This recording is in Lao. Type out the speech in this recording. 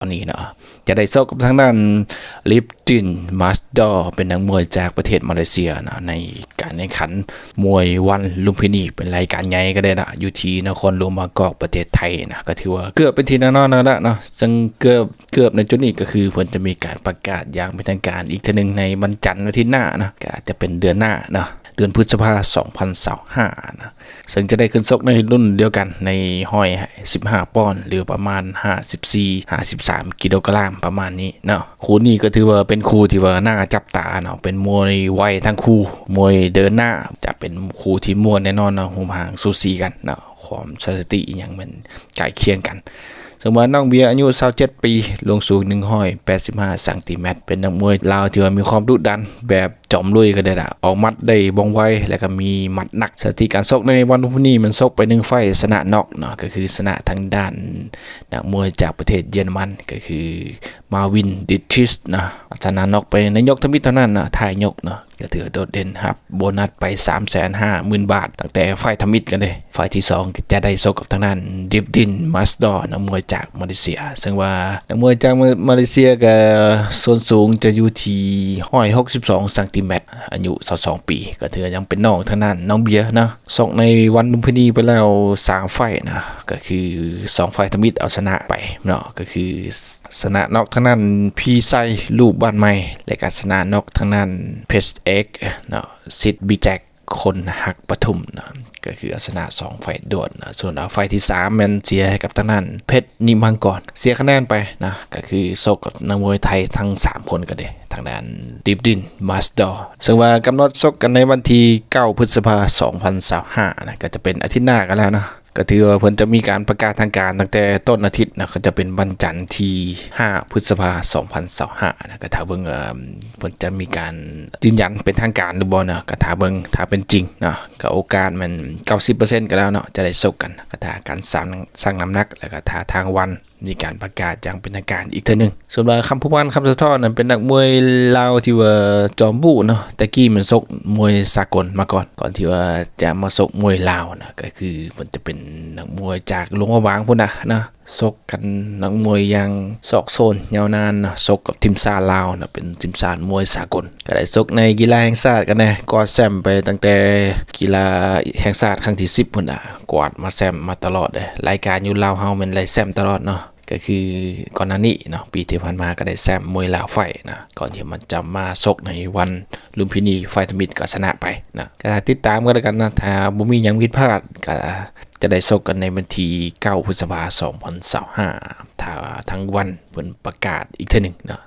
ຕອນນີ້ເນາະ ຈະໄດ້ຊົກກັບທາງດ້ານ ລິບດິນ ມາສດອ ເປັນນັກມວຍຈາກປະເທດມາເລເຊຍເນາະ ໃນການແຂ່ງຂັນມວຍວັນລຸມພິນີ ເປັນລາຍການໃຫຍ່ກໍໄດ້ລະ ຢູ່ທີ່ນະຄອນຫຼວງບາງກອກ ປະເທດໄທນະ ກໍຖືວ່າເກືອບເປັນທີ່ແນ່ນອນແລ້ວນະເນາະ ເຊິ່ງເກືອບ ເກືອບໃນຈຸດນີ້ກໍຄືເພິ່ນຈະມີການປະກາດຢ່າງເປັນທາງການອີກເທື່ອໜຶ່ງໃນວັນຈັນອາທິດໜ້ານະ ກໍອາດຈະເປັນເດືອນໜ້າເນາະ ເດືອນພຶດສະພາ ສອງພັນຊາວຫ້ານະ ເຊິ່ງຈະໄດ້ຂຶ້ນຊົກໃນລຸ້ນດຽວກັນໃນຮ້ອຍສິບຫ້າປອນ ຫຼືປະມານຫ້າສິບສີ່ ຫ້າສິບສາມກິໂລກຣາມ ປະມານນີ້ເນາະ. ຄູ່ນີ້ກໍຖືວ່າເປັນຄູ່ທີ່ວ່າໜ້າຈັບຕາເນາະ ເປັນມວຍໄວທັງຄູ່ ມວຍເດີນໜ້າ ຈະເປັນຄູ່ທີ່ມ່ວນແນ່ນອນເນາະ ຮູບຮ່າງສູສີກັນເນາະ ຄວາມສະຖິຕິອີ່ຫຍັງແມ່ນໃກ້ຄຽງກັນ. ເຊິ່ງວ່ານ້ອງເບຍອາຍຸຊາວເຈັດປີ ລວງສູງໜຶ່ງຮ້ອຍແປດສິບຫ້າຊັງຕີແມັດ ເປັນນັກມວຍລາວທີ່ວ່າມີຄວາມດຸດັນແບບຈອມລຸຍກໍໄດ້ລະ ອອກໝັດໄດ້ວ່ອງໄວ ແລະກໍມີໝັດໜັກ. ສະຖິຕິການຊົກໃນວັນພຸ່ນນີ້ແມ່ນຊົກໄປໜຶ່ງໄຟ ຊະນະນັອກເນາະ ກໍຄືຊະນະທາງດ້ານນັກມວຍຈາກປະເທດເຢຍລະມັນ ກໍຄື ມາວິນ ດິດທຣິດເນາະ ຊະນະນັອກໄປໃນຍົກທຳອິດເທົ່ານັ້ນເນາະ ທ້າຍຍົກເນາະ ກໍຖືວ່າໂດດເດັ່ນ ຮັບໂບນັດໄປສາມແສນຫ້າໝື່ນບາດ ຕັ້ງແຕ່ໄຟທຳອິດກັນເດ້. ໄຟທີສອງຈະໄດ້ຊົກກັບທາງດ້ານ ດິບດິນ ມາສດອ ນັກມວຍຈາກມາເລເຊຍ ເຊິ່ງວ່ານັກມວຍຈາກມາເລເຊຍກໍສ່ວນສູງຈະຢູ່ທີ່ຮ້ອຍຫົກສິບສອງຊັງຕີແມັດ ອາຍຸຊາວສອງປີ ກໍຖືວ່າຍັງເປັນນ້ອງທາງດ້ານນ້ອງເບຍເນາະ. ຊົກໃນວັນລຸມພິນີໄປແລ້ວສາມໄຟນະ ກໍຄືສອງໄຟທຳອິດເອົາຊະນະໄປເນາະ ກໍຄືຊະນະນັອກທາງດ້ານ ພີໄຊ ລູບບ້ານໃໝ່ ແລະກໍຊະນະນັອກທາງດ້ານ ເພັດເອັກເນາະ ສິດບິແຈັກ ຄົນຮັກປະທຸມເນາະ ກໍຄືເອົາຊະນະສອງໄຟດວນເນາະ. ສ່ວນເອົາໄຟທີສາມແມ່ນເສຍໃຫ້ກັບທາງດ້ານ ເພັດນິມັງກອນ ເສຍຄະແນນໄປນະ ກໍຄືຊົກກັບນັກມວຍໄທທັງສາມຄົນກໍໄດ້ ທາງດ້ານ ດິບດິນ ມາສດອ ເຊິ່ງວ່າກຳນົດຊົກກັນໃນວັນທີເກົ້າ ພຶດສະພາ ສອງພັນຊາວຫ້ານະ ກໍຈະເປັນອາທິດໜ້າກັນແລ້ວເນາະ. ກໍຖືວ່າເພິ່ນຈະມີການປະກາດທາງການຕັ້ງແຕ່ຕົ້ນອາທິດນະ ກໍຈະເປັນວັນຈັນທີຫ້າ ພຶດສະພາ ສອງພັນຊາວຫ້ານະ ກໍຖ້າເບິ່ງ ເອີ່ມ ເພິ່ນຈະມີການຢືນຢັນເປັນທາງການຫຼືບໍ່ເນາະ ກໍຖ້າເບິ່ງ ຖ້າເປັນຈິງເນາະ ກໍໂອກາດແມ່ນເກົ້າສິບເປີເຊັນກໍແລ້ວເນາະ ຈະໄດ້ຊົກກັນ ກໍຖ້າການຊັ່ງ ຊັ່ງນ້ຳໜັກ ແລ້ວກໍຖ້າທາງວັນ ມີການປະກາດຢ່າງເປັນທາງການອີກເທື່ອໜຶ່ງ. ສ່ວນວ່າ ຄຳພູວັນ ຄຳສະທ້ອນນັ້ນ ເປັນນັກມວຍລາວທີ່ວ່າຈອມບູ້ເນາະ ແຕ່ກີ້ແມ່ນຊົກມວຍສາກົນມາກ່ອນ ກ່ອນທີ່ວ່າຈະມາຊົກມວຍລາວນະ ກໍຄືເພິ່ນຈະເປັນນັກມວຍຈາກຫຼວງພະບາງພຸ້ນນະເນາະ. ຊົກກັນນັກມວຍຢ່າງຊອກໂຊນຍາວນານເນາະ ຊົກກັບທີມຊາດລາວເນາະ ເປັນທີມຊາດມວຍສາກົນ ກໍໄດ້ຊົກໃນກິລາແຫ່ງຊາດກັນແດ່ ກວາດແຊ້ມໄປຕັ້ງແຕ່ກິລາແຫ່ງຊາດຄັ້ງທີສິບພຸ້ນນະ ກວາດມາແຊ້ມມາຕະຫຼອດເດ້. ລາຍການຢູ່ລາວເຮົາແມ່ນໄດ້ແຊ້ມຕະຫຼອດເນາະ ກໍຄືກ່ອນໜ້ານີ້ເນາະ ປີທີ່ຜ່ານມາກໍໄດ້ແຊ້ມມວຍລາວໄຟນະ ກ່ອນທີ່ມັນຈະມາຊົກໃນວັນລຸມພິນີ ໄຟທຳອິດກໍຊະນະໄປນະ. ກໍຕິດຕາມກັນແລ້ວກັນນະ ຖ້າບໍ່ມີຫຍັງຜິດພາດ ກໍຈະໄດ້ຊົກກັນໃນວັນທີເກົ້າ ພຶດສະພາ ສອງພັນຊາວຫ້າ ຖ້າທາງວັນເພິ່ນປະກາດອີກເທື່ອໜຶ່ງເນາະ.